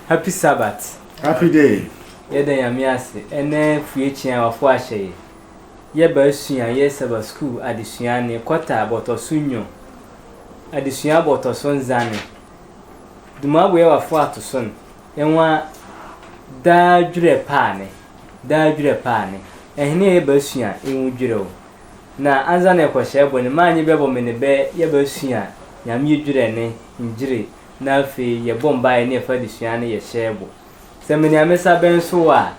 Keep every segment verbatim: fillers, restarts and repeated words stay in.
Happy Sabbath. Happy day. Yɛda Nyame ase. Ɛnɛ fie kyia wafo ahyɛ yɛ. Yɛba asua yɛ Sabbath School adesua ne kɔta bɔtɔso nyo. Adesua bɔtɔso nzane. Duma bo yɛ wafo ato so no. Ɛnwa daa dwerɛ paane. Daa dwerɛ paane. Ɛhene yɛba asua ɛnwu dwerɛ o. Na ansa na ɛkɔhyɛ bɔ ne maa nye bɛbɔ me ne bɛ yɛba asua Nyame dwerɛ ne ngyere. Na afei yɛbɔ mbaeɛ ne ɛfa adesua ne yɛhyɛ bɔ. Sɛ me nea me sa bɛn so a,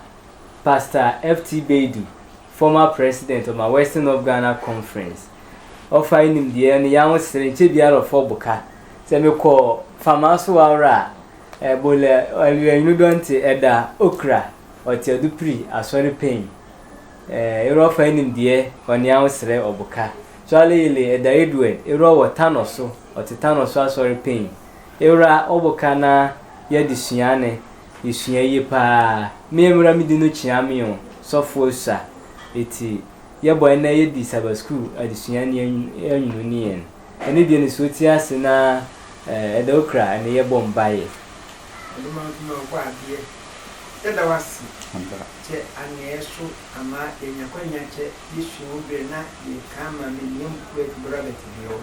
Pastor F T Beidu, former president of my Western of Ghana Conference. Ɔfa nimdeɛ ne yɛn ho sere nkyɛ biara ɔfɔ boka. Sɛ mekɔ fama so awra a, ɛbole ɛlɛnyino dɔnte ɛda okra ɔte adupiri asɔre pɛn. Ɛɛ, erɛ ɔfa nimdeɛ ɔne yɛn ho sere ɔboka. Charlie Yele ɛda Edward, erɛ ɔwɔ Tano so, ɔte Tano so asɔre pɛn. Ewura ɔboka na yɛde sua ne esua yie paa. Me mmra me di no kyea me o sɔfo osua. Eti yɛbɔ ɛnɛ yɛdi Sabbath School adesua ne anwunu ne yɛn. Ɛne deɛ no so ti ase na ɛda okra ɛne yɛbɔ mbaeɛ. Ɔdoma adwuma ɔbɔ adeɛ. Yɛda wase. Kyɛ anwɛɛ so ama yɛnya kwanya kyɛ yɛsua wo berɛ na yɛka ama menua mu kura ti bra bɛte deɛ wo.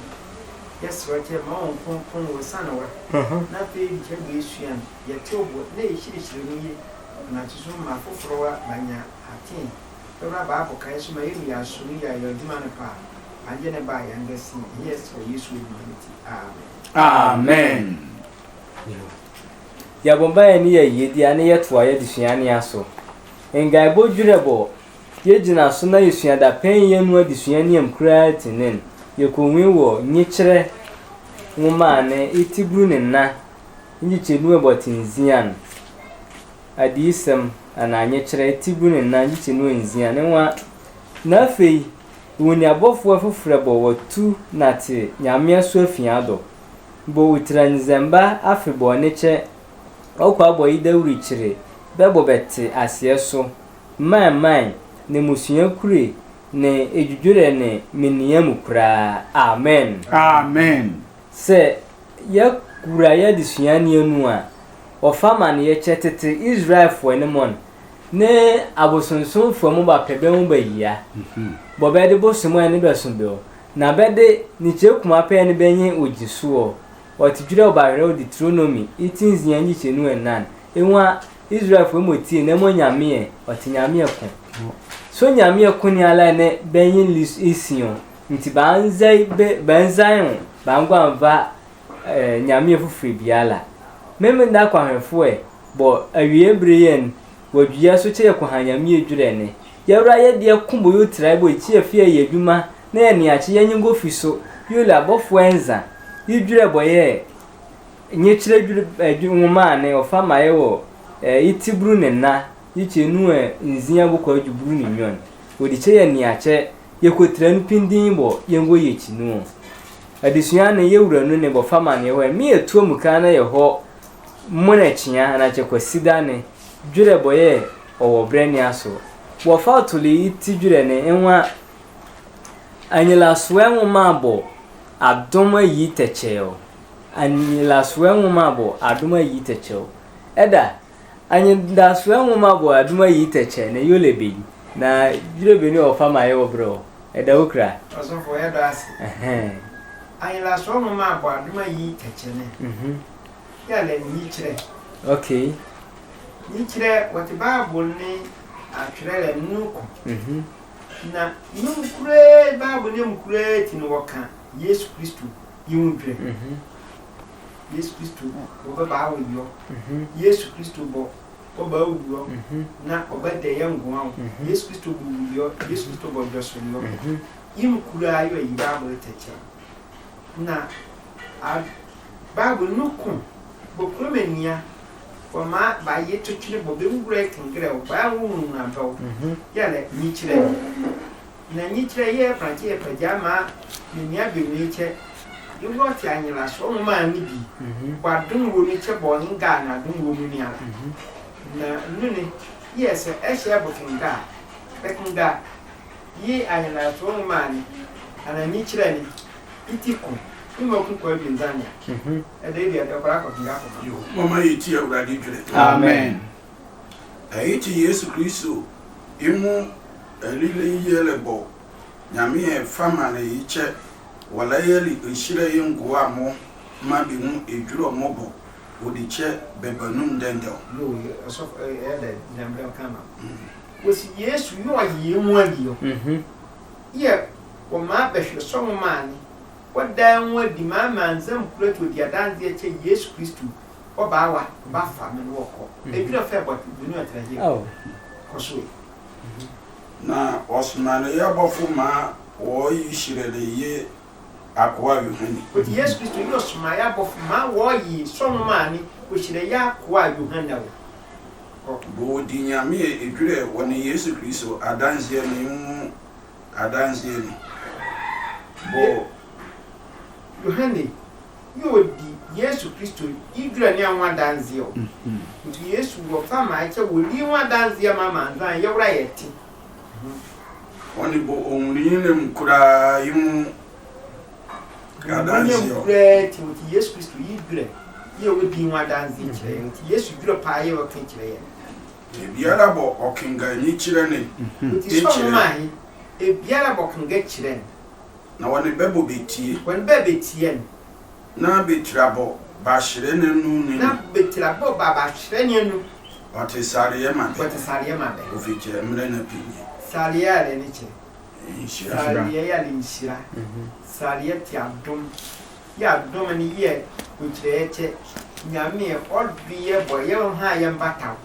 Yɛsrɛ kyɛ ma wɔn kronkron wɔ sanewa. Na afei de kyɛ deɛ yɛsua no yɛte wo bo na yɛhyirihyiri no yie. Ɔnakye so ma afoforɔ wa banya aten. Bɛbra baabo kae so ma yɛnu yɛ aso no yɛ ayɛ adwuma no paa. Agye ne ba a yɛn bɛsi yɛ srɛ Yesu adwuma no ti. Amen. Amen. Yɛbɔ mpaeɛ ne yɛyie deɛ ne yɛtoa yɛadesua ne aso. Ngaebɔ dwerɛbɔ. Yɛgyina so na yɛsua dapɛn yɛnu adesua ne am koraa tenen. Yɛkɔnwi wɔ nyekyerɛ nwoma a ne etiburu ne nna nkyekyɛnu ɛbɔte nzian. Adiyisɛm anaa nyekyerɛ etiburu ne nna nkyekyɛnu nzian nwa. Na afei Wɔn abɔfoɔ foforɔ bɔ wɔtu nate Nyame aso afia do. Bɔ otira nzɛmba afe bɔ ne kyɛ ɔkɔ abɔ yi dawuri kyere bɛbɔ bɛte aseɛ so man man ne musua kure ne edwudwerɛ ne menea mu koraa. Amen. Amen. Sɛ yɛkura yɛn adesua ne anu a, ɔfa ma ne yɛkyɛ tete Israelfoɔ ne mɔn ne abosonsomfoɔ mu bapɛ bɛ mu bayia. Bɔ bɛde bosom a ne bɛso bɛo. Na bɛde ne kyɛ kuma pɛ ne bɛnye ogye soɔ. Ɔte dwerɛ ɔbahwerɛ wɔ Deuteronomy iti nzia nyikyɛ nu ɛnan. Ewa Israelfoɔ mu tie na ɛmɔ nyameɛ ɔte nyameɛ ko. So nyameɛ ko ne ala ne bɛnye lis isiɔ. Nti banzai bɛ banzai ho bangwa mva eh, nyame afoforo biara. Meme nda kwahwɛfo ɛ bɔ awie bere yɛn wɔdua so kyɛ yɛkɔha nyame adwirɛ ne yɛwura yɛdeɛ ko bɔ yɛ otira bɔ ekyi afi ayɛ adwuma na yɛ ne akye yɛnye ngɔ fi so yɛle abɔfo ɛnza yɛdwirɛ bɔ yɛ nyekyerɛ dwiri adwi nwoma ne ɔfa ma yɛ wɔ eh, yɛti buru ne nna yɛkyɛ nu ɛ nzia bɔkɔ adwuburu ne nyon wɔde kyɛ yɛ ne akyɛ yɛkɔtira no pindin bɔ yɛngɔ yɛ kyi nu ɔ Adesua no yɛ wura nu ne bɔfa ma ne hɔ ɛ me yɛ tuo mu kaa na yɛ hɔ mo na kyia ana kyɛ kwasi da ne dwerɛ bɔ yɛ ɔwɔ brɛ ne aso wɔfa tole yi ti dwerɛ ne nwa anyelasoɛ nwoma bɔ adom ayi tɛkyɛɛ o anyelasoɛ nwoma bɔ adom ayi tɛkyɛɛ o ɛda Anyi ndasoɛ nwoma bɔ aduma yi tɛkyɛ ne yole be yi na dwere be ne ɔfa ma yɛ wɔ berɛ ɔ ɛda wo kura. Ɔsɔfo yɛ dɔ ase. Ɛhɛn. Anyi ndasoɛ nwoma bɔ aduma yi tɛkyɛ ne. Mhm. Yɛ lɛ nyikyerɛ. Okay. Nyikyerɛ wɔte Bible ne atwerɛ lɛ nnu ko. Mhm. Na nnu kuraa Bible ne mu kuraa ti no wɔka Yesu Kristo. Yi mu dwere. Yesu Kristo bɔ bɛba awo yɔ. Yesu Kristo bɔ bɔba awo yɔ. Na ɔbɛ dɛ yɛ nkoa wo. Yesu Kristo bɔ wu yɔ. Yesu Kristo bɔ dwɔso yɔ. Yi mu kura ayɔ yi Bible tɛkyɛ. Na a Bible no ko bɔ kuro mɛ nia. Wɔma ba ye twetwene bɔ bɛ nwura kengere wo ba wo mu na dɔw. Yɛ lɛ nyikyerɛ. Na nyikyerɛ yɛ prankyɛ yɛ pagya ma ne nua bɛnwi kyɛ. Yewɔ te anyelasoɔ nwoma ne bi. Bɔ adom wɔ mu kyɛ bɔ ngaa na adom wɔ mu ne ala. Na nu ne yɛ sɛ ɛhyɛ bɔ kengaa. Bɛkengaa yi anyelasoɔ nwoma ne ana nyikyerɛ ne iti ko. Mma ku kwa bi nzanya. Mhm. E de bi a de kora ko kinga ko. Yo, mama yi ti awurade dwere. Amen. Ayi ti Yesu Kristo imu elile yele bo. Nyame e fama na yi kyɛ wala yeli nhyira yi ngoa mo ma bi mu edwuro mo bo. Wodi kyɛ bebanum dɛndɛw. Yo, e so e de nyamre kama. Wasi Yesu yo ayi mu ali yo. Mhm. Ye, wɔmaa bɛhwɛ sɔnwo maa ne. Wɔdan ho adi maa manzam kura ti odi adanseɛ kyɛ Yesu Kristo. Wɔbaawa, wɔbaafa me no wɔkɔ. Edwira fɛ bɔ dunu atrahyɛ. Oh. Kɔ so yi. Na ɔsoma no yɛ bɔfo maa wɔyi hyerɛ ne ye akoa Yohane. Oti Yesu Kristo yi ɔsoma yɛ abɔfo maa wɔyi sɔnwo maa ne wɔhyerɛ yɛ akoa Yohane wɔ. Bɔ odi Nyame edwirɛ wɔ ne Yesu Kristo adanseɛ ne mu adanseɛ ni. Bɔ. Yohane yi odi Yesu Kristo yi dwira ne anwa adanseɛ o. Nti Yesu wɔ fa ma ɛkyɛ wɔ yi ho adanseɛ ma manzan yɛwura yɛ te. Wɔne bɔ ɔnwunuyinam koraa yi mu adanseɛ o. Koraa ti nti Yesu Kristo yi dwira yi a wɔdi ho adanseɛ kyerɛ nti Yesu dwira paa yɛ wɔka kyerɛ yɛ. Ebiara bɔ ɔkenga nyikyerɛ ne. Nti sɔn ma he ebiara bɔ kenga kyerɛ ne. Na wɔne bɛbɔ bɛtie. Wɔne bɛ bɛtie no. Na bɛtirabɔ bahyerɛ no anu ne no. Na bɛtirabɔ ba bahyerɛ ne anu. Ɔte sareɛ ma bɛ. Ɔte sareɛ ma bɛ. Ofikyerɛ mmerɛ na pinye. Sareɛ a ne ne kyɛ. Nhyira. Sareɛ yɛ ne nhyira. Sareɛ te adom. Yɛ adom ne yɛ okyerɛ yɛ kyɛ. Nyame ɔdwe yɛ bɔ yɛ ho a yɛ mbataw.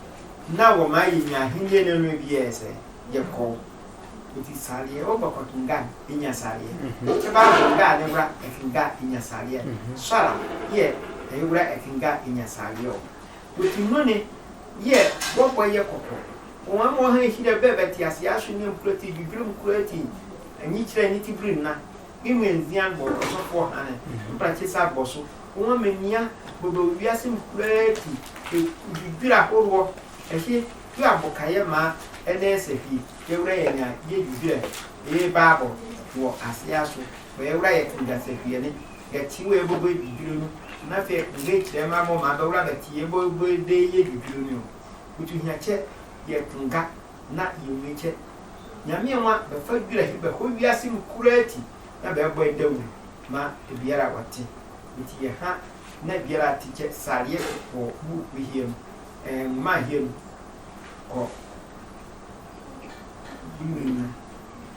Na wɔma yɛ nya ahenni no no bi yɛ sɛ yɛ kɔw. Nti sareɛ, wobɛkɔ kenga enya sareɛ. Kyɛ Bible kenga ne wura ɛkenga enya sareɛ. Sɔra yɛ ɛyɛ wura ɛkenga enya sareɛ o. Nti no ne yɛ wɔbɔ yɛ kɔkɔ. Wɔn a wɔn ha ehyira bɛ bɛte ase aso ne mpura ti bibiri mpura ti anyi kyerɛ ne ti biri nna. Engwe nzia bɔ ɔsɔfoɔ hane mprakye sa bɔ so. Wɔn a menia bɔbɔ wiase mpura ti bibiri ahoroɔ. Ɛhye yɛ abɔkayɛ maa ɛnɛ ɛsɛ hwii yɛwura yɛ nya yɛ dwudwira ɛyɛ baabɔ wɔ aseɛ aso wɔ yɛwura yɛ tendasɛ hwii ɛne yɛte wɔ yɛbɔbɔ dwudwira no na fɛ nga kyerɛ ma bɔ ma bɛwura bɛte yɛbɔbɔ de yɛ dwudwira no o wotu hia kyɛ yɛ tenga na yɛ mu kyɛ nyame nwa bɛfa dwira he bɛhɔ wiase mu kuraa ti na bɛbɔ ɛdawuru ma ebiara wɔte nti yɛ ha na biara te kyɛ sareɛ wɔ buuku hiam ɛɛ nwoma hiam kɔ dumuni na.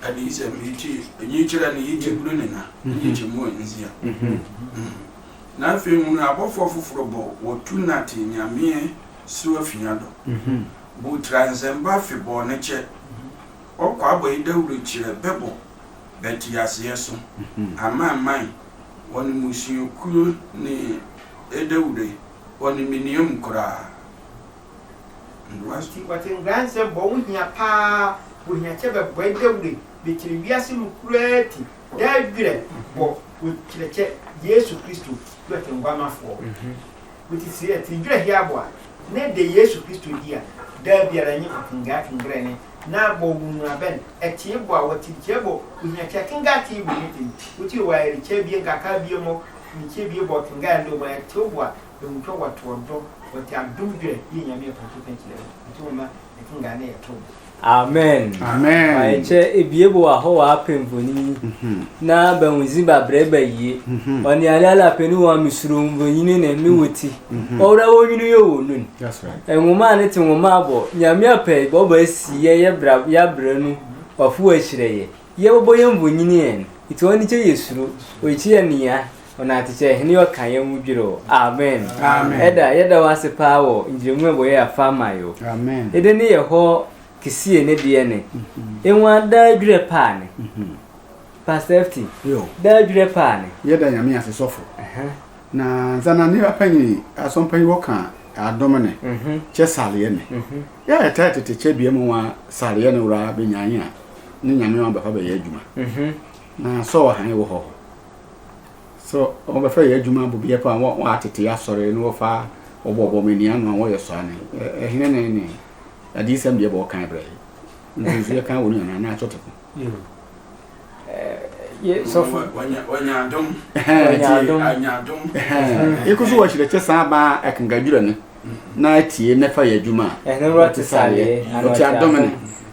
Adi sɛ miti enyi kyerɛ ne yi ti bulu ne na yi ti mu nzia. Na afei mu na abɔfoɔ foforɔ bɔ wɔtu nate nyameɛ so afia do. Bo tra nsɛmba fe bɔɔ ne kyɛ. Ɔkɔ abɔ yi dawuro kyerɛ bɛbɔ bɛte aseɛ so. Aman man wɔn mmusuakuo ne edawure wɔn miniam koraa. Nti wɔte nkransɛm bɔ wo hia paa wo hia kyɛ bɛbɔ adawure bɛkyerɛ wiase mu koraa ti daa dwerɛ bɔ wo kyerɛkyɛ yesu kristo yɛ ɔtwengwamafoɔ wote sɛ ɛte dwerɛ hia bɔ a na ɛde yesu kristo di a daa biara nye kɔkengaa kengrɛ ne na bɔ wo nwurabɛn ɛtee bɔ a wɔte kyɛ bɔ wo hia kyɛ kengaa tee bɔ ne tem wote wɔ ayɛrekyɛ bie nkaka bie mɔ ne kyɛ bie bɔ kengaa ɛnde ɔmɔ ɛte bɔ a Ewutwa wɔtoɔ dɔ wɔte adom dwerɛ yɛ Nyame ɛkɔto ka kyerɛ wo nti wo mma ɛkenga ne yɛto bo. Amen. Amen. Akyɛ ebie bo wɔ ahɔ wɔ apɛ mfonini na bɛnwodzi babrɛ ba yie. Ɔne ale ale apɛ ne wɔn amesuro mfonini ne me wɔ ti. Ɔwura wɔ nwunu yɛ wɔ nun. That's right. Nwoma a ne te nwoma abɔ Nyame apɛ bɔbɔ asi yɛ yɛ bra yɛ abra nu wafo akyerɛ yɛ. Yɛbobɔ yɛn mfonini yɛn nti wɔn ani kyɛ yɛ suro wɔakyi yɛ nea ɔnate kyɛ hene ɔka yɛn mu dwere o amen ɛda yɛda wɔ ase paa wɔ ngyinamu ɛbɔ yɛ afa ama yɛ o ɛde ne yɛ hɔ kesie ne deɛ ne ɛnwa daa dwerɛ paa ne pastor fti daa dwerɛ paa ne yɛda nyame ase sɔfo na nzana ne apanyi asɔmpanyi wɔka adom ne kyɛ saleɛ ne yɛ ɛtaa tete kyɛ bia mu wa saleɛ ne wura bɛnyaye a ne nyame wa bɛfa bɛyɛ adwuma na sɛ ɔwɔ han wɔ hɔ so wɔbɛfa yɛ adwuma bɔ biɛ pa wɔatete asɔre ne wɔfa wɔbɔbɔ menia no a wɔyɛ sɔ ane ɛhene ne ne adiyisɛm deɛ bɔ wɔkan brɛ nso yɛkan wɔ no nyinaa na atɔ teko Ye sɔfo. Wanya wanya dom. Ɛhɛn, Ɔnya nti- dom. Anya dom. Ɛhɛn, yɛkɔ so wɔ akyerɛ kyɛ saa baa ɛkenka dwura ne na atie na fa yɛ adwuma a. Ɛhene wura te sareɛ. Ɔte adom ne.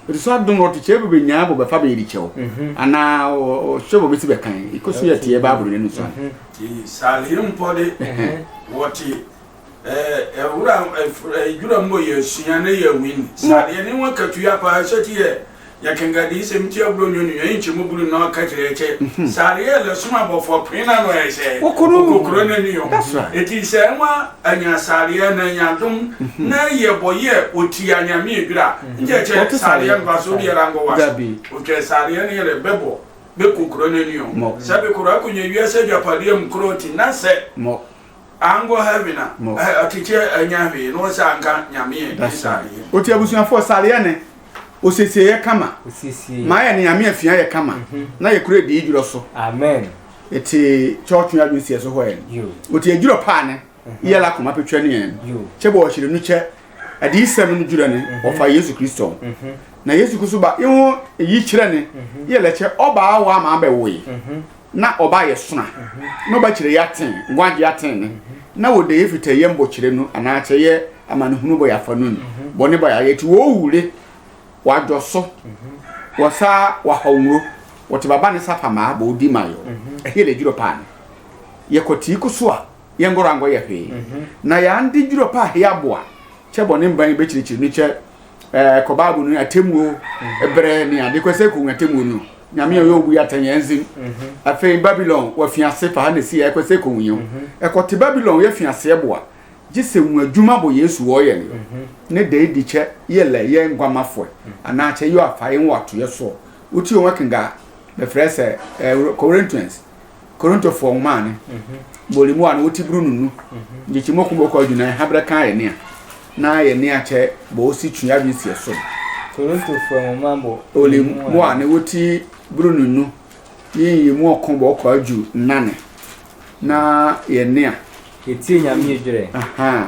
Ɛti so adom no ɔte kyɛ bɛbɛnyaa bɔ bɛfa bɛyɛ de kyɛw. Anaa ɔhyɛ bɔ bɛsi bɛkan. Ɛkɔ so yɛ tie baaboro no nso. Ti saliye mpɔde. Wɔte ɛwura ɛdwura mbɔ yɛ sua ne yɛ win. Saliye ne wɔn katuya paa ɛhyɛ ti yɛ. Yɛkenka de isɛm ti aburo nyɔ ne yɛn nkyɛmu buru na ɔka kyerɛ kyɛ. Saliye lɛ soma bɔfɔ pena no ɛhyɛ. Okoro. Okokoro ne ne yɔ. That's right. Eti sɛ ɛma anya saliye na anya dom na yɛ bɔ yɛ oti anyame edwira. Nje kyɛ Ɔte saliye saliye. Mba so bi yɛra ngɔ wa. Dabi. Ɔtwa saliye ne yɛ bɛbɔ bɛkokoro ne ne yɔ. Mɔ. Sɛ bɛkoro akonya wiase agyapadeɛ mu koro ti na sɛ Mɔ. Ango heaven a Mo. ɛ- ɔkyekyɛ anya hwee na ɔsɛ anka nyame yɛ That's right. saliye. Ɔti abusuafoɔ saleɛ ne ɔsiesie yɛ kama. Osiesie. Ma yɛ ne nyame afia yɛ kama. Na yɛ kura di edwurɔ so. Amen. Ɛti kyɛ ɔtwe adwene sie so hɔ yɛn. Yo. Ɔti edwurɔ paa ne yɛ la koma petwa ne yɛn. Yo. Kyɛ bɔ ɔhyire no kyɛ. Ɛde isɛm no dwurɔ ne ɔfa Yesu Kristo. Na Yesu Kristo ba ihu eyi kyerɛ ne yɛ lɛ kyɛ ɔbaa wa ma abɛwoe. Na ɔba yɛ sona na ɔba kyerɛ yɛ aten ngwagye aten ne na wɔde yɛ fita yɛ mbɔ kyerɛ nu anaa kyɛ yɛ amanehunu bɔ yɛ afa nu bɔ ne bɔ yɛ ayɛ ti wɔ wule wadɔ so wɔsa wahaw nwuro wɔte baba ne sapa maa bɔ odi ma yɔ ɛhe lɛ dwurɔ paa ne yɛ kɔ tii ko so a yɛ ngɔrɔ angɔ yɛ hwee na yɛ ande dwurɔ paa he aboa kyɛ bɔ ne mban bɛkyirikyiri no kyɛ ɛɛ kɔ baabu no atemuo ɛbrɛ ne ade kɔ sɛ kɔn atemuo no nyame yɛ ɔyɛ obu yɛ atɛn yɛn zim afei babilon wɔfi ase fa ha na esi yɛ kɔ sɛ kɔn yɛ ɛkɔ te babilon yɛ fi ase ɛboa gye sɛ mu adwuma bɔ yesu wɔyɛ no ne da edi kyɛ yɛ lɛ yɛ ngwamafoɔ anaa kyɛ yɛ afa yɛn wɔ atoyɛ soɔ wotie wɔn kenga bɛfrɛ sɛ ɛɛ Corinthians Korintofoɔ nwoma ne bɔli mu a na wɔti buru nunu ngyekyi mu ɔkɔbɔ kɔ adwuma ɛha berɛ kan yɛ nea na yɛ nea kyɛ bɔ ɔsi twe adwene siɛ so Korintofoɔ nwoma bɔ ɔli mu a na wɔti buru nunu yiyi mu ɔkɔbɔ kɔ adwu nane na yɛ nea Yɛtie nyame edwerɛ. Aha.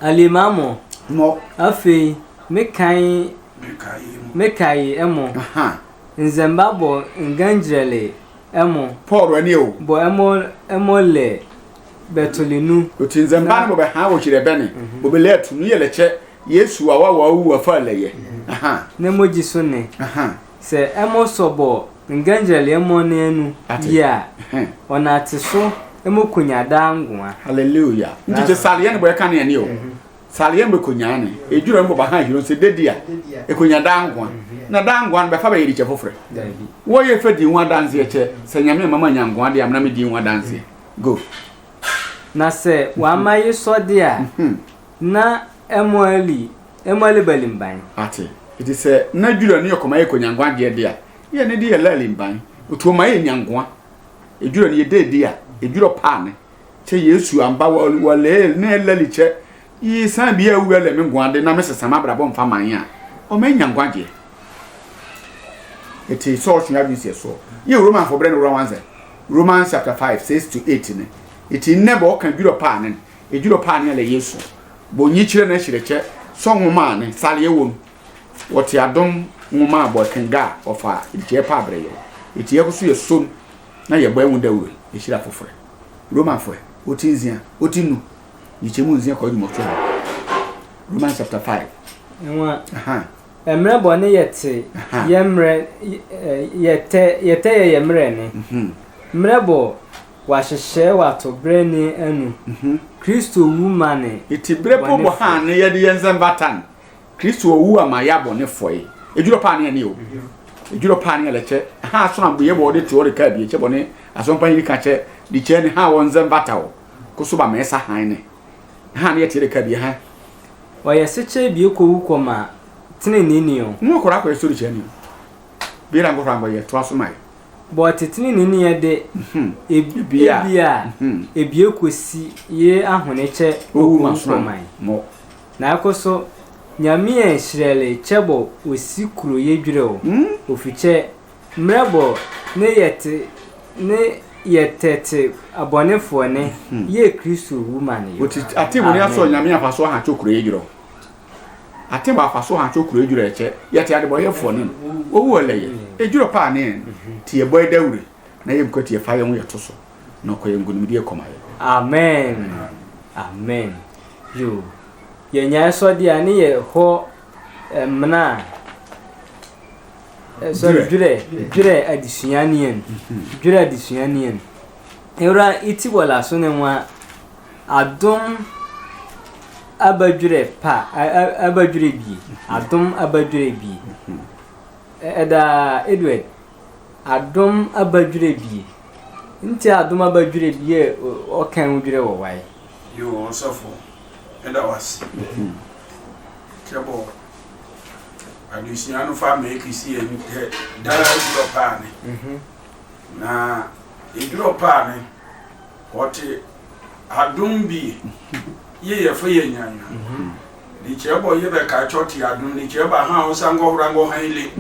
Alimamo. Mɔ. Afei mekan Meka yi mu. Mekae ɛmo. Aha. Nzɛmba bɔ ngangyerɛle ɛmo. Paul wani o. Bɔ ɛmo ɛmo lɛ bɛtole nu. Oti nzɛmba no bɔbɛha wɔ kyerɛ bɛne bɔbɛlɛ atu no yɛ lɛkyɛ yesu a wawa wu wafa lɛ yɛ. Aha. Ne mogyi so ne. Aha. Sɛ ɛmo sɔ bɔ ngangyerɛle ɛmo ne anu Ate. Yi a Ɛhɛn. Ɔnate so ɛmo konya daa ngoa. Hallelujah. Nti kyɛ saleɛ no bɔyɛ ka ne ɛne o saleɛ no bɛkɔnyaa ne ɛdwura no bɔbɛha ahwiro sɛ dadi a ɛkɔnya daa ngoa na daa ngoa no bɛfa bɛyɛ dikyɛ foforɛ Dabi. Wɔyɛ fɛ di ho adanseɛ kyɛ sɛ nyame mama nya nkoa deɛ amena me di ho adanseɛ go Na sɛ wama ye sɔ de a na ɛmo ali ɛmo ali balimban. Ate ɛti sɛ na dwura no yɛ kɔma yɛ kɔnya nkoa deɛ deɛ a yɛ ne de yɛ lɛ alimban otuo ma yɛ nya nkoa ɛdwura no yɛ dɛ di a ɛdwura paa ne kyɛ yesu amba wɔlɛ ne ɛlɛ li kyɛ yi san bi awu ɛlɛ me nkoa de na me sesama abrabɔ mfa man a ɔma nya nkoa deɛ Eti sɛ ɔtwe adwene si ɛsoɔ. Yɛ Romanfoɔ berɛ ne wura wanzɛ. Romans chapter five six to eight ne. Eti nnɛ bɔ ɔka dwurɔ paa ne. Edwurɔ paa ne ɛlɛ Yesu. Bɔ nyikyerɛ na ahyirɛkyɛ sɔ nwoma a ne saleɛ wɔ mu. Wɔte adom nwoma a bɔ kenga a ɔfa nkyɛɛ paa berɛ yɛ. Eti yɛko so yɛ som na yɛbɔ ɛho dawuro. Ɛhyira foforɛ. Romanfoɔ. Oti nzia. Oti nu. Nyikyɛ mu nzia kɔ adwuma ɔtwe ho. Romans chapter five. Nwa. Aha. Mmerɛ bɔne yɛte Aha. yɛ mmerɛ ɛ, yɛtɛ yɛtɛ yɛ yɛ mmerɛ ne. Mhm. Mmerɛ bɔ wahyehyɛ wato berɛ ne anu. Mhm. Kristo wu ma ne. Eti berɛ po bɔ ha ne yɛde yɛn nsa mbata no. Kristo owu ama yɛ abɔ ne fɔe. Edwuro paa ne ɛne o. Edwuro paa ne ɛlɛkyɛ. Ha so na bɔ yɛ bɔ de teori ka bi kyɛ bɔ ne asɔmpa yi ka kyɛ de kyɛ ne ha wɔn nsa mbata o. Ko so ba mɛsa han ne. Ha ne yɛ teori ka bi ha. Ɔyɛ sekyɛ bie kɔ wu kɔ ma tenenee ni o. Mo kora kɔ story kyɛ ne. Bi ra ngora ngɔ yɛ to aso mai. Bɔ ɔte tenenee ni yɛ de Hmm. ebi Ebia. ebia Hmm. ebie kɔsi yɛ ahone kyɛ Owu ɔkɔ ma wu so kɔ man. Mo. Na ɛkɔ so nyame yɛ nhyerɛle kyɛ bɔ ɔsi kuro yɛ dwerɛ o. Hmm. Ofi kyɛ mmerɛ bɔ ne yɛ te ne yɛ tɛte abɔnefoɔ ne yɛ Kristo wu ma ne yɛ. Oti ate mo ne aso Amen. nyame afa so ha kyokro edwuro. Ate ba afa so ha kyokro edwuro kyɛ. Yɛ te ade bɔ yɛ fo ne. Owu ole yɛ. Edwuro paa ne. Ti yɛ bɔ edawure. na yɛnkɔ ati yɛfa yɛn ho yɛto so na ɔkɔ yɛn nkonimdie kɔma yɛ. Amen. Amen. Yo. Yɛnya ɛsɔ deɛ a ne yɛ hɔ mmena a ɛsɔ dwerɛ dwerɛ adesua neɛn dwerɛ adesua neɛn ɛwura iti wɔ la so ne nwa adom aba dwerɛ pa aba dwerɛ bie adom aba dwerɛ bie ɛda Edward adom aba dwerɛ bie nti adom aba dwerɛ bie ɔkan wo dwerɛ wɔ wae. Yo, ɔsɔfo, ɛda wase. Kyɛbɔ adesua no fa mɛki si yɛ dara dwerɛ paa ne na ɛdwerɛ paa ne ɔte adom bie yɛ yɛfa yɛ nyanya ne kyɛbɔ yɛ bɛka kyɔ te adom ne kyɛbɔ aha ɔsa nkɔhora nkɔha ile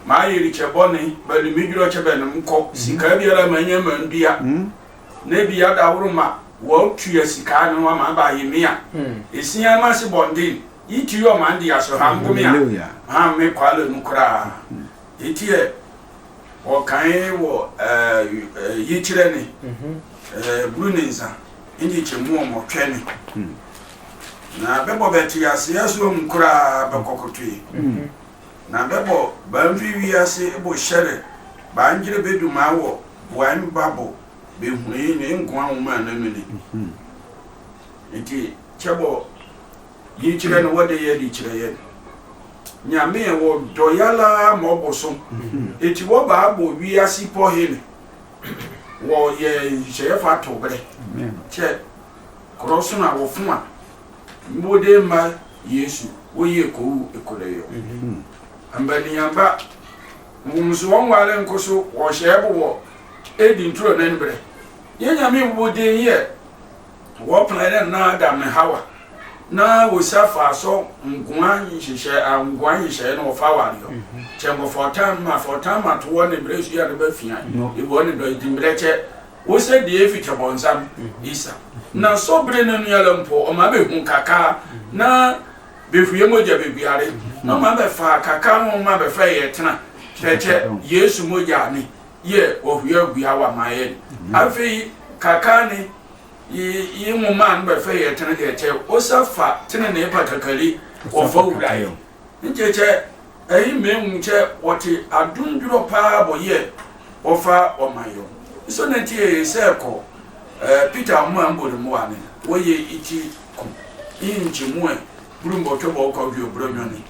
maa yɛ rikyɛbɔ ne bɛne medwerɛ kyɛ bɛne nkɔ sika biara ma nyɛ ma ndua na bi adaworo ma wɔtua sika no ama ba yɛ mea ɛsia ma se bɔnden yi ti yɔ ma ndi aso ha nkome a ha me kwale no koraa ɛti ɛ ɔkan wɔ yikyerɛ ne buru ne nsa ndi kyɛ mu ɔmɔ twɛ ne na bɛbɔ bɛte aseɛ so mu koraa bɛkɔkotoe na bɛbɔ baa mfi wiase bo hyɛrɛ baa ngyere bɛduma wɔ boae mba bo bɛhunui ne nkoa nwoma a na mene nti kyɛbɔ yikyerɛ no wɔde yɛ de kyerɛ yɛ nyame wɔ dɔyala ma ɔbɔ so eti wɔbaa bɔ wiase pɔ he ne wɔ yɛ nhyehyɛeɛ fa to berɛ kyɛ korɔ so na wɔfo a mbode mma yesu wɔyɛ kowu ekolɛyɔ mbaniamba nso wɔn wale nko so wɔhyɛ bo wɔ edi nturo ne mbrɛ yɛ nyame wo den yɛ wɔ plan dɛ na adam ne hawa na wosa fa so nkoa nhyehyɛ ankoa nhyehyɛ no wɔfa wale yɔ kyɛ nkɔfɔ ɔtan ma fɔ ɔtan ma to wɔ ne mbrɛ su yɛ ne ba fia ewɔ ne dɔ edi mbrɛ kyɛ wosɛ deɛ efi kyɛ bɔnsam isa na so bere no no yɛlɛ mpo ɔma bɛhu kaka na bɛhwie mogya bɛbiare na ɔma bɛfa kaka no ma bɛfa yɛ tena kyerɛkyɛ yesu mogya ne yɛ ɔhwie agua wa ma yɛ afei kaka ne yi nwoma no bɛfa yɛ tena deɛ kyɛ wosa fa tene ne patakali wɔfa wuraeɛ nkyɛkyɛ ɛyi mmɛnwu kyɛ wɔte adondworɔ paa bɔ yɛ wɔfa ɔma yɔ nso na nti yɛ sɛ kɔ peter nwoma mbɔ ne mmoa ne wɔyɛ iti ko yi nkyɛ mu ɛ buru mbɔtwɛ bɔ ɔkɔ dwe ɔbrɔ nwɔne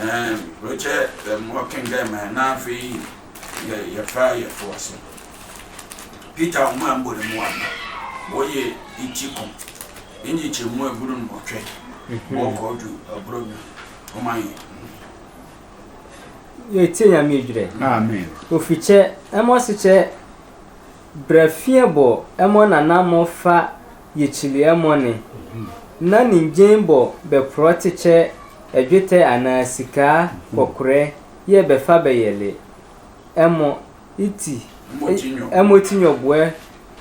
ɛɛ rokyɛ ɛɛ mmoa kɛnkɛn ma ɛna afei yɛ yɛfa yɛfoɔ so peter nwoma mbɔ ne mmoa ne wɔyɛ iti ko yi nkyɛ mu ɛ buru mbɔtwɛ bɔ ɔkɔ dwe ɔbrɔ nwɔne ɔma yɛ yɛtie nyame adwerɛ ofikyɛ ɛmɔ se kyɛ brɛ fie bɔ ɛmɔ nanamɔ fa yɛkyili ɛmɔ ne na ne ngyen bɔ bɛporɔ te kyɛ ɛdwetɛ anaa sikaa kɔkorɛ yɛ bɛfa bɛyɛle ɛmɔ iti ɛmɔ ti nyɔboɛ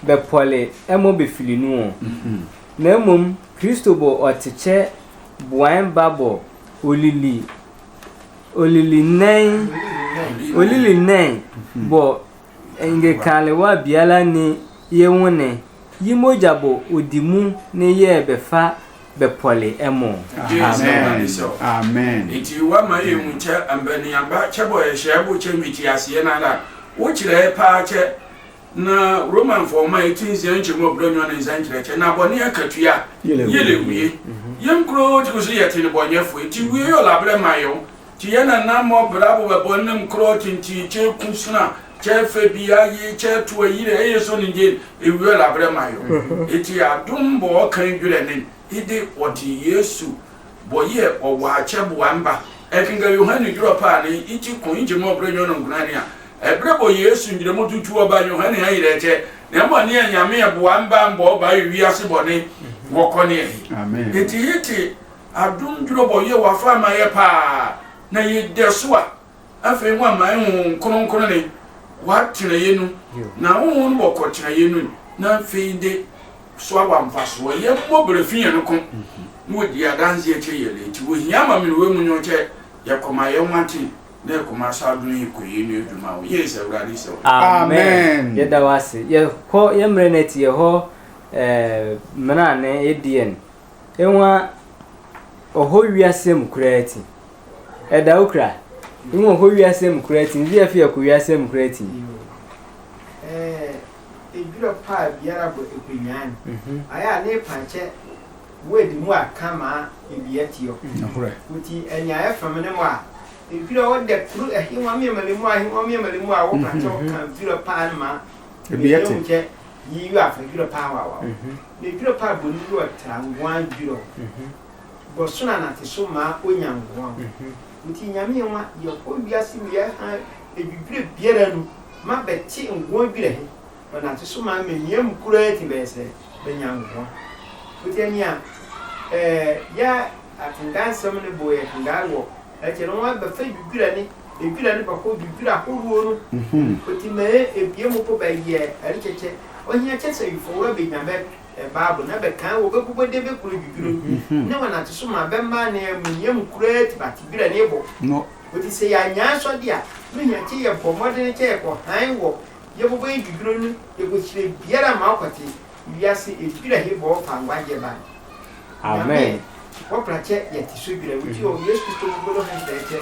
bɛpɔle ɛmɔ bɛfili nu ɔ na mmom kristo bɔ ɔte kyɛ boae ba bɔ olili olili nɛn olili nɛn bɔ ngekalewa biala ni ye wone yi mogya bɔ odi mu ne yɛ bɛfa bɛpɔle ɛmɔ amen amen nti wama yɛ mu kyɛ mbaniaba kyɛ bɔ yɛhyɛ bo kyɛ miti aseɛ nada wokyerɛ paa kyɛ na romanfoɔ ma ɛti nsia nkyɛ mu ɔbrɛ nwa ne nsa nkyerɛkyɛ na bɔne akatua yɛlɛ wie yɛnkuro ti so yɛte ne bɔnyɛfoɔ nti wie yɛ ɔlabrɛ ma yɛwo nti yɛna na mɔ bra bo bɛbɔ nam korɔ tinti kyɛ ku sona kyɛ fɛ bia ye kyɛ to ayire ɛyɛ so ne gye ewie ɔlabrɛ ma yɛwo nti adom bɔ ɔkan dwerɛ ne ide ɔte yesu bɔ yɛ ɔwɔ akyɛ boa mba ɛkenka yohane dwerɛ paa ne ikyi ko nkyɛ mu ɔbrɛ nwa no nkunane a ɛberɛ bɔ yesu ngyinamu tutu ɔba yohane ayerɛ kyɛ na ɛmɔ ne anyame ɛboa mba mbɔ ɔba yɛ wiase bɔne wɔkɔ ne ahi nti yete adom dwerɛbɔ yɛ wafa ama yɛ paa na yɛdɛ so a afei ho ama ɛho nkronkron ne watena yɛ nu na ho no wɔkɔ tena yɛ nu na afei de so awa mfasoɔ yɛ mmɔ berɛ fi yɛn ko na wɔdi adanseɛ kyɛ yɛ lɛ nti wɔhia ama mene wɔ mu nyɔ kyɛ yɛkɔma yɛ ho aten Na ɛkɔma sɛ adwene yi kɔ yɛ ne adwuma wo yɛ sɛ awurade sɛ wo. Amen. Yɛda wo ase. Yɛkɔ yɛ mmerɛ no ati yɛ hɔ eh, mmena ne ediɛn. Ɛnwa ɔhɔ wiase mu koraa ti. Ɛda wo kura. Ɛnwa ɔhɔ wiase mu koraa ti. Ndi afi ɛkɔ wiase mu koraa ti. Edwira paa biara bɔ ekunyan. Ayɛ a ne pankyɛ word mu a ka ma ebi atiɔ. Nokorɛ. Nti ɛnea ɛfam ne mu a edwira ɔdɛ kuru ɛhewa mmiɛmali mu a ɛhewa mmiɛmali mu a wɔka kyɛ wɔka dwira paa no ma Ebi ɛte. Kyɛ yiyi afa dwira paa wawa. Na dwira paa bɔ ne dwira ɔtra nkoa dwira. Bɔ so na nate so ma onya nkoa. Nti nyame nwa yɛ hɔ wiase mu yɛ ha edwidwira biara nu ma bɛte nkoa dwira he. Ɔnante so ma menia mu koraa ti bɛyɛ sɛ bɛnya nkoa. Wotia ni a ɛɛ yɛ atendansɛm no bo yɛ tendaa wɔ ɛkyɛ no wɔn abɛfɛ dwidwira ne edwira ne bɛkɔ dwidwira ahoroɔ no. Oti ma yɛ ebie mu po bɛyɛ ɛrekyɛkyɛ ɔhia kyɛ sɛ yifɔwura bɛnya bɛ ɛbaabo na bɛkan wɔ bɛbobɔ de bɛkuro dwidwiro no na wɔnante so ma bɛmma ne menia mu koraa ti bate dwira ne bɔ. No. Oti sɛ yɛanya asɔde a mehia kyɛ yɛbɔ mmɔden kyɛ yɛkɔ han wɔ yɛbobɔ yɛ dwidwiro no yɛkɔkyerɛ biara ma ɔkɔte wiase edwira he bɔ ɔfa ngwagye ba. Amen. Wɔpra kyɛ yɛte so dwira wuti ɔ Yesu Kristo bobɔ no ho kyerɛ kyɛ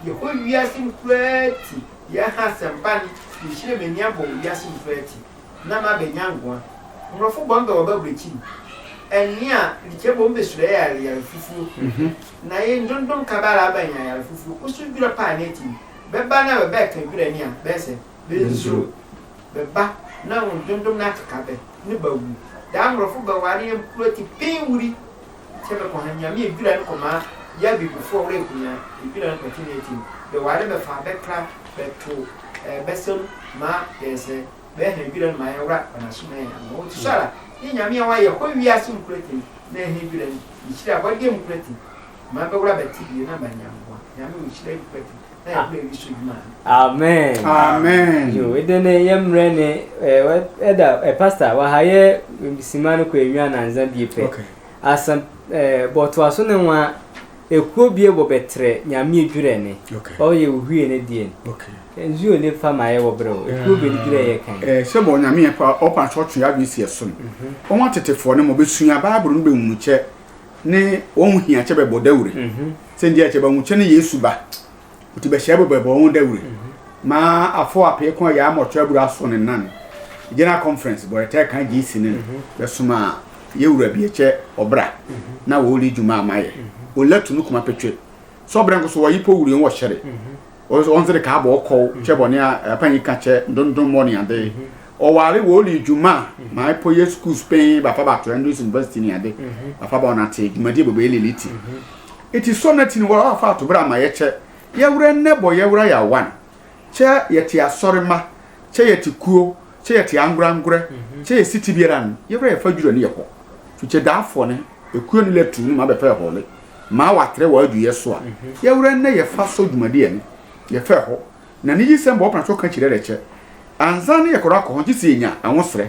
yɛkɔ wiase mu koraa ti yɛha asɛmpa no yɛhyerɛ m'ani abɔ wɔ wiase mu koraa ti na ma bɛnya nkoa. Mmorɔfo bɔ mbɛ wɔ babere kyi ɛne a likyɛ bɔ mbɛ sura yɛ ayare fufuo na yɛ ndondom ka ba ara aba nya ayare fufuo kusu dwira paa ne ti bɛba na bɛbɛ ka dwira ni a bɛsɛ bɛnsuro. Bɛba na wɔn dondom no akeka bɛ ne ba wu. Daa nkorɔfo bɛware yɛ mpulo ti pɛn wuri kyɛ bɛkɔ ha nyame edwira no kɔmaa yɛ abibifoɔ wɔrɛ kunya edwira no kɔkye ne atim. Bɛware bɛfa bɛkra bɛto ɛɛ bɛsɛm ma yɛ sɛ bɛha edwira no ma yɛwura ɔnaso na yɛ ama wɔn ti so ara ne nyame a wayɛ hɔ wiase mpulo ti na ɛha edwira no nhyira abɔdeɛ mpulo ti ma bɛwura bɛte bie na bɛanya mmoa nyame wɔ nhyira mpulo ti. Amen. Amen. Yo, ede ne yɛ mmerɛ ne ɛda ɛ pastor waha yɛ sima no kɔ enwia nanza bie pɛ. Okay. Asɛm ɛɛ bɔtoa so ne nwa ekuo bie bɔ bɛtrɛ nyame edwirɛ ne. Okay. Ɔyɛ ohwie ne deɛ. Okay. Nzuo ne fa ma yɛ wɔ berɛ o. Ekuo bie ne dwirɛ yɛ kan. Eh, sɛ bɔ nyame yɛ pa ɔpa so twe adwene si ɛso no. Wɔn atetefoɔ no ma bɛsua Bible no bɛhunu kyɛ ne wɔn hia kyɛ bɛbɔ dawure. Sɛ ndi akyɛ bɛhu kyɛ ne Yesu ba. Nti bɛhyɛ bɛbɔ bɛbɔ wɔn dawure. Ma afɔ apee kɔn yɛ ama ɔtɔ abura so ne nan. General conference bɔ ɛtɛ kan G C ne bɛsoma yɛ wura bi ɛkyɛ ɔbra na wɔli dwuma ama yɛ. Ɔla tu no kuma pɛtwɛ. So ɔbra nko so wɔyi po wuri wɔ hyɛre. Ɔnse de ka abɔ ɔkɔw kyɛ bɔ ne a ɛpa yi ka kyɛ ndondon mɔ ne ade. Ɔware wɔli dwuma ma ɛpo yɛ school Spain bafa ba to Andrews University ne ade. Bafa ba ɔnate dwumadie bɛbɛ yɛ liliti. Eti so na ti ne wɔ afa to bra ma yɛ kyɛ. Yɛwura nnɛ bɔ yɛwura yɛ awan. Kyɛ yɛte asɔre ma, kyɛ yɛte kuo, kyɛ yɛte angorangorɛ, kyɛ yɛsi ti biara no, yɛwura yɛfa dwura no yɛkɔ. Fikyɛ daafoɔ no, ekuo no lɛ tu no ma bɛfɛ hɔle. Ma watrɛ wɔ adwuyɛ so a, yɛwura nnɛ yɛfa sɔ dwumadeɛ no, yɛfɛ hɔ. Na ne yisɛm bɔ ɔpena so ka kyerɛ dɛ kyɛ. Ansa ne yɛkɔrɔ akɔ ho gye sɛ yɛnya anwosrɛ.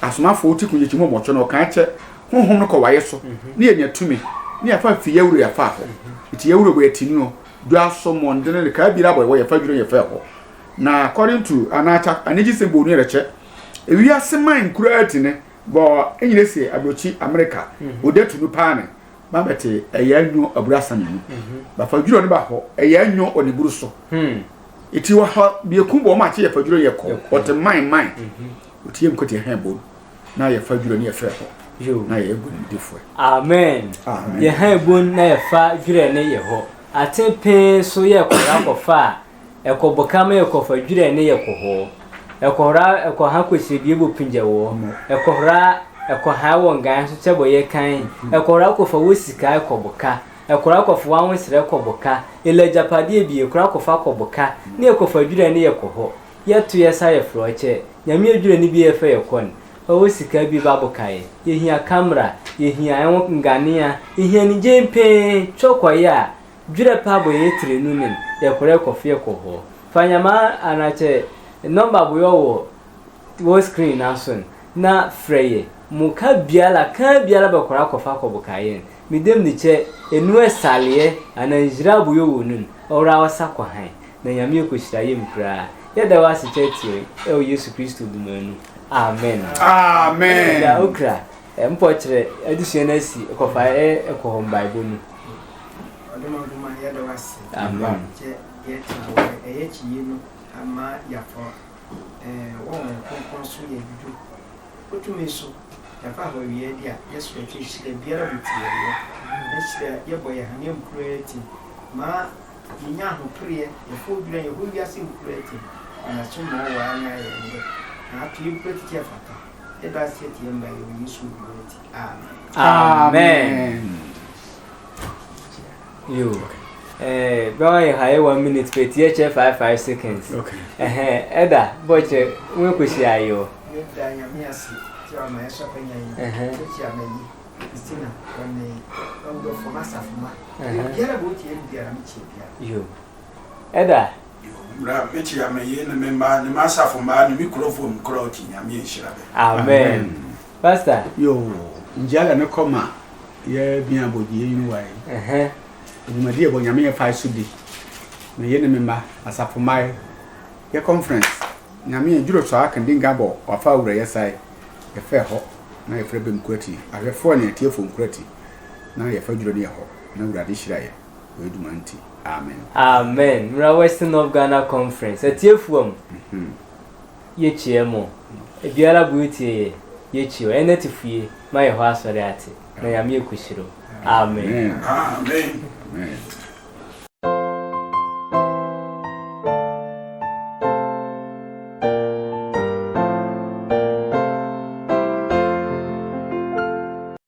Asomafoɔ ti ko yɛkyi mu ɔmɔtɔ no ɔka kyɛ honhom no kɔ wayɛ so ne yɛnya tumi ne yɛfa fi yɛwuro yɛfa hɔ. Nti yɛwuro bɔ yɛti no dwa so mɔndene ne kaa biara bɔ yɛwɔ yɛfa dwuro yɛfa hɔ. Na according to anata anigye sɛ bɔ onua kyɛ ewiase man kura ati ne bɔ enyina sɛ abrokyi America ɔda tu no paa ne ma bɛte ɛyɛ anwo abura sane mu. Bafa dwuro no ba hɔ ɛyɛ anwo ɔne buru so. Eti wɔ ha bieku bɔ ɔmo akye yɛfa dwuro yɛ kɔ ɔte man man. Ɔti yɛ nkɔti ɛhɛn bɔ na yɛfa dwuro ne yɛfɛ hɔ. Na yɛ gu ne difoɛ. Amen. Yɛ ha ebon na yɛfa dwurɛ ne yɛ hɔ. Ate pɛn so yɛ kɔra kɔfa a ɛkɔ bokam yɛ kɔfa dwurɛ ne yɛ kɔ hɔ. Ɛkɔra ɛkɔ ha kɔhyɛ bie bo pingyɛ wɔ. Ɛkɔra ɛkɔ ha wɔ ngan so kyɛ bɔ yɛ kan. Ɛkɔra kɔfa wɔ sika ɛkɔ boka. Ɛkɔra kɔfa wɔ anwesrɛ kɔ boka. Ɛlɛ agyapadeɛ bie kɔra kɔfa kɔ boka. Ne yɛ kɔfa dwurɛ ne yɛ kɔ hɔ. Yɛto yɛ sa yɛ frɔ kyɛ. Nyame adwurɛ ne bi yɛ fɛ yɛ kɔ ne. Ɔwɔ sika bi ba boka yɛ. Yɛhia kamera, yɛhia ɛho nganea, yɛhia ne gyɛn pɛn. Kyɔ kɔ yɛ a dwurɛ pa bɔ yɛ tire nu ne yɛ kɔrɛ kɔfeɛ kɔ hɔ. Fa nyama anakyɛ nɔmba bo yɔ wɔ wɔ screen na so ne na frɛ yɛ. Mo ka biala ka biala bɛ kɔrɛ kɔfa kɔ boka yɛ ne. Me dem ne kyɛ enu ɛsaleɛ ana nhyira bo yɔ wɔ nu ne ɔwura ɔsa kɔ han. Na Nyame ɛkɔhyira yɛ nkuraa. Yɛda wo ase kyɛ tie ɛwɔ Yesu Kristo duma nu. Amen. Amen. Da okra. Mpɔkyerɛ adesua no asi ɛkɔfa ɛkɔ hɔ mbaebɔ mu. Ɔdoma nkoma yɛda wo ase. Amen. Kyɛ yɛtena wɔ ɛyɛ kyiye no ama yɛafɔ wɔn kronkron so yɛ dwudwo. Wotumi so yɛfa hɔ awia di a yɛsrɛ kyɛ hyira biara bɛti yɛyɛ. Na hyira yɛbɔ yɛ haneɛ nkuraa ti ma yɛnya ahopereɛ yɛfo dwira yɛhɔ wiase nkuraa ti. Na yɛso ma ɔwɔ anya yɛn dɛ na ato yɛ kura titi ɛfata. Yɛda ase atie mba yɛ wɔ Yesu nkuraa ti. Amen. Amen. Yo. Eh, bɛwa yɛ ha yɛ one minute pɛ ti yɛkyɛ five five seconds. Okay. Ɛhɛn, ɛda bɔkyɛ wɔn kɔsi ayɔ. Yɛda Nyame ase sɛ wama yɛsɔ pɛ nya yi. Ɛhɛn. Wokyia ma yi Christina wɔne wɔwurɔfo ma asafo ma. Ɛhɛn. Biara bɛ wotie no biara mekyia biara. Yo. Ɛda. Mra mekyia ma yi ne me mma ne ma asafo mma ne me kurɔfoɔ mu korɔ ɔkyi Nyame nhyira bɛ. Amen. Pastor. Yo, ngyala ne kɔma yɛ bia bɔ die yi wa yi. Ɛhɛn. Dwumadi ɛbɔ Nyame yɛ fa so di. Na yɛ ne me mma asafo mma yɛ conference. Nyame yɛ dwuro so aka dinga bɔ wafa awura yɛ sae. Yɛfɛ hɔ na yɛfrɛ bɛ nkurati. Ahwɛfoɔ ne atiefoɔ nkurati. Na yɛfa dwuro ne yɛ hɔ. Na Awurade hyira yɛ. Wɔ adwuma nti. Amen. Amen. Mra Western of Ghana Conference. Atiefoɔ mu. Yɛkyia mu. Ebiara bu tie yɛ. Yɛkyia. Ɛnɛ te fie. Ma yɛ hɔ asɔre ate. Na Nyame yɛ kuhyiro. Amen. Amen. Amen. Amen.